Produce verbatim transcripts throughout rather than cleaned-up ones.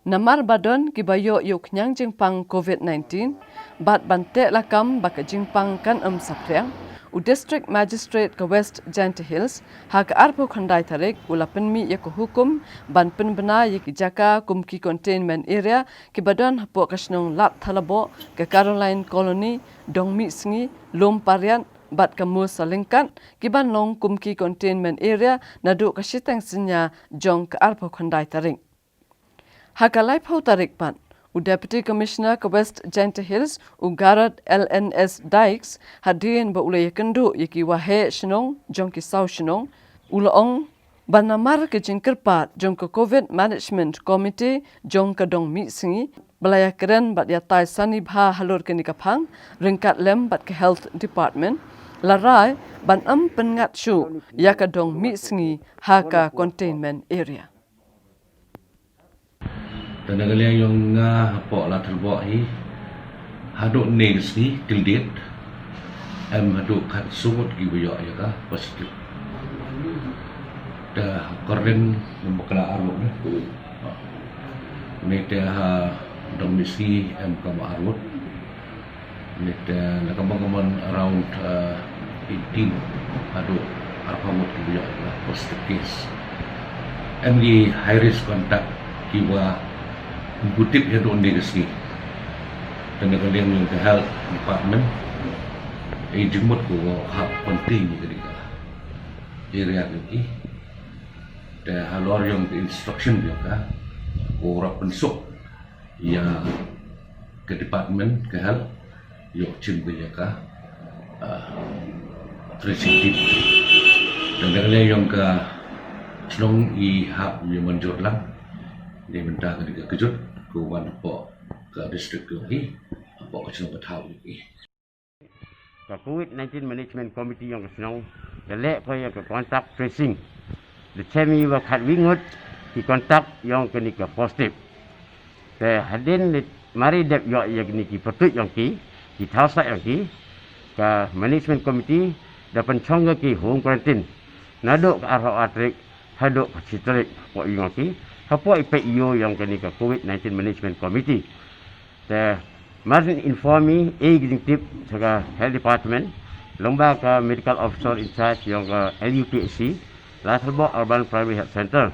Namar ba don kiba ïoh ïa u khñiang jingpang COVID nineteen, bad ban teh lakam ba ka jingpang kan ym saphriang, u District Magistrate ka West Jaintia Hills, ha ka arphew khyndai tarik, u la pynmih ïa ka hukum ban pynbna ïa ki jaka kum ki containment area kiba don hapoh ka shnong Lad Thalaboh, ka Caroline Colony, Dong Mihsngi, Lum Pariat, bad ka Musa Lyngkat, kiban long kum ki containment area naduh ka shiteng synñia jong ka arphew khyndai tarik. Ha ka laiphew tarik pat, u Deputy Commissioner ka West Jaintia Hills, u Garod L N S Dykes, hadien ba u la ïakynduh ïa ki waheh shnong jong ki saw shnong, u la ong ba namar ka jingkyrpad jong ka COVID Management Committee jong ka Dong Mihsngi, ba la ïakren bad ïatai sani bha halor kane ka phang, ryngkat lem bad ka Health Department, la rai ban ym pynngat shuh ïa ka Dong Mihsngi ha ka containment area. Te na ka liang jong nga hapoh Lad Thalaboh hi, haduh ne ka sngi till date, em haduh khatsaw ngut kiba ïoh ïa ka positive. Te ha Kordin, em bakla arngut ne. Ne te ha Dong Mihsngi, em kaba arngut. Nit, eh, na ka bang ka mon around, eh, eighteen haduh arphew ngut kiba ïoh, eh, positive case. Em ki high risk contact kiba ym pu tip haduh ne ka sngi. Te na ka liang jong ka health department, eh, jingmut ko hap contain ïa ka dei ka area ka ki. Te halor jong ka instruction jong ka, ko rap pynsuk ïa ka department ka health, ïoh chim ka ïa ka, ah, tracing team. Te na ka liang jong ka shnong i hap ïa manjur lang. Dei mynta ka dei ka kjut ko wan hapoh ka district jong i, hapoh ka shnong ka thaw jong i. Ka COVID nineteen Management Committee jong ka shnong, ka leh ko ïa ka contact tracing. Da chem ïa ba khatwi ngut ki contact jong kane ka positive. Te hadien ne mar i dep ïoh ïa kine ki pyrtuit jong ki, ki thaw sah jong ki, ka Management Committee da pynchong ïa ki home quarantine. Naduh ka arphew ar tarik haduh ka shi tarik hapoh ïing jong ki, hapoh i peit ïa u jong kane ka COVID nineteen Management Committee. Te mar inform i, i ki jingtip sha ka Health Department, lyngba ka Medical Officer in charge jong ka L U P H C, Lad Thalaboh Urban Primary Health Center.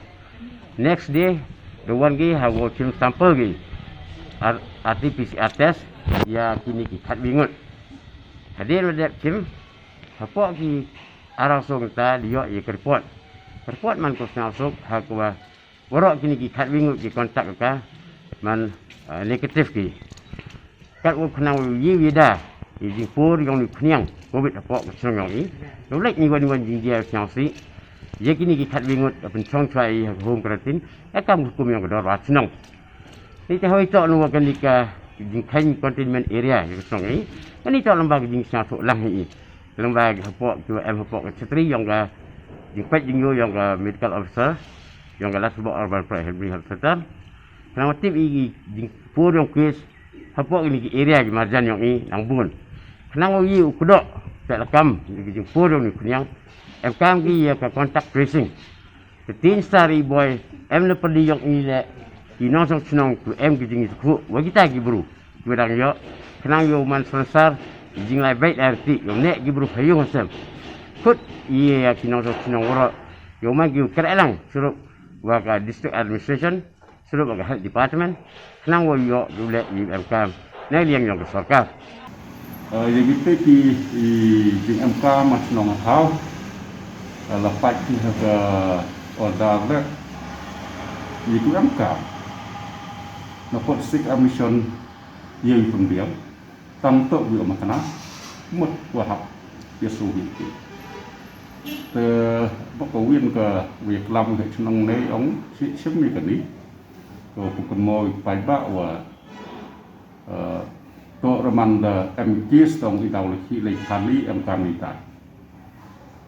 Next day, da wan ki ha u chim sample ki, R-, R T P C R test ïa kine ki khatwi ngut. Hadien ba dep chim, hapoh ki arphew snem ta da ïoh ïa ka report. Report man ko sngewsuk ha kaba waroh kine ki khatwi ngut ki contact ka man, ah, negative ki. Katba khnang ïa u ïada ïa jingpur jong u khñiang COVID hapoh ka shnong jong i, u leit ne wan wan jingjia sngewsih. Ïa kine ki khatwi ngut da pynchong shuwa ïa ka home quarantine, ïa kam ka hukum jong ka dorbar shnong. Ngi te hoi toh nwa kane ka jingkheiñ containment area ïa ka shnong i. Kane toh lyngba ka jingsngewthuh lang hi i. Lyngba hapoh ki em hapoh ka secretary jong ka jingpeit jingïoh jong ka medical officer jong ka Lad Thalaboh Urban Primary Health Center. Khnang ba tip i ki jingpur jong case hapoh kine ki area ki marjan jong i nang bun. Khnang u ïoh u kdoh peit lakam ki jingpur jong u khñiang. Em kam ki ïa ka contact tracing. Te tin sar i boi, em na pyrdi jong i leh, ki nongshong shnong, tu em ki jingïathuh wa kita ki bru kiba dang ïoh, khnang ïoh man sponsor i jinglai beit arti ïoh neh ki bru ha ïung ha sem. Kut ïa ki nongshong shnong waroh ïoh man ki u kyrlang shurup wa ka district administration, shurup wa ka health department, khnang wa ïoh u leh i em kam na liang jong ka sorkar. Eh, ïa kita ki i jingem kam ha shnong ha thaw, eh, la pait ki ha ka order leh ïa ki em kam. Na pot sik a mission ïa i pynbiang tang to wi ma kana mut wa hap ïa su hi ki. Te ba ka win ka wi klam ka chnong nei ong si sim ni kani. Ko ku kynmo i paidbah wa, eh, to raman da em kis tong i daw laki lei khali em kami ta.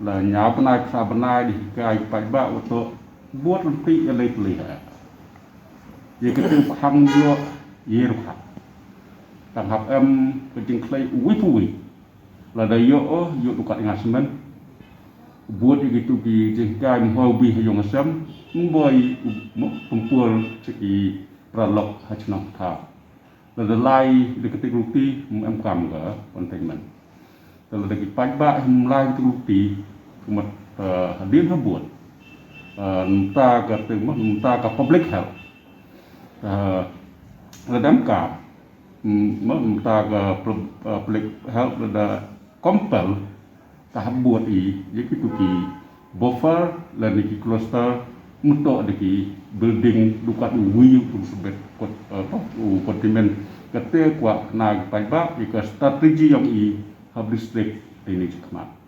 La nya bnai psa bnai di kai paidbah wa to buat lenti ïa lei pli ha. Ïa ka tu khang ïoh ïa ruh ha. Tang hap em ka jingkhlei uwi puwi. Lada ïoh, oh, ïoh dukat ïa nga semen. Buat ïa kitu ki jingkai mhoi bi ha ïong asem. Mboi, mo, pempur seki paralok ha chnong thaw. Lada lai da ka teknoloji, em kam ka containment. Te lada ki paidbah em lai teknoloji, kumta hadien habud, mynta ka te mynta ka public health. Lada em kam mynta ka public health lada compel, ka habud i ïa kitu ki buffer lane ki cluster, mynta da ki building dukat u wi u sbet kot u containment. Kata kwah na ki paidbah ïa ka strategy yong i ha district te ni chikmat.